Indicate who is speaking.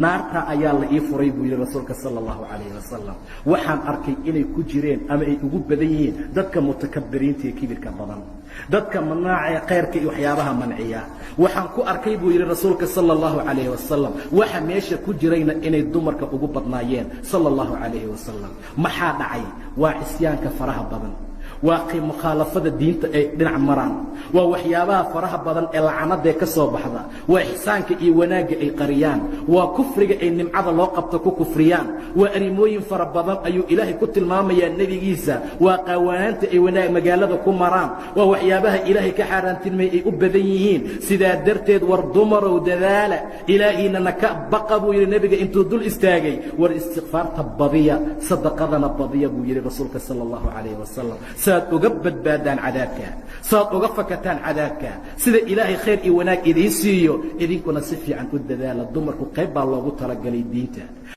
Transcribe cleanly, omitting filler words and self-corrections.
Speaker 1: Naarta ayaa la ii furay, buu yidhi rasuulka sala allahu calayhi wasalam. Waxaan arkay inay ku jireen ama ay ugu badan yihiin dadka mutakabiriinta ee kibirka badan, dadka manaaca ee khayrka iyo waxyaabaha manciya. Waxaan ku arkay, buu yidhi rasuulka sala allahu calayhi wasalam, waxa meesha ku jirayna inay dumarka ugu badnaayeen, sala allahu calayhi wasalam. Maxaa dhacay? Waa cisyaanka faraha badan, waa mukhaalafada diinta ay dhinac maraan, waa waxyaabaha faraha badan ee lacanadee ka soo baxda, waa ixsaanka iyo wanaagga ay qariyaan, waa kufriga ay nimcada loo qabto ku kufriyaan, waa arrimooyin fara badan ayuu Ilaahay ku tilmaamayaa nebigiisa, waa qaawanaanta ay wanaag magaalada ku maraan, waa waxyaabaha Ilaahay ka xaaraantilmay ay u badan yihiin. Sidaa darteed, war dumarow, dadaala, Ilaahiinana ka baqa, buu yidhi nebiga intuu dul istaagay. War istikfaarta badiya, sadaqadana badiya, buu yidhi rasuulka sala allahu calayhi wasalam, saad uga badbaadaan cadaabka, saad uga fakataan cadaabka, sida Ilaahay khayr iyo wanaag idiin siiyo. Idinkuna si fiican u dadaala. Dumarku qayb baa loogu talagalay diinta.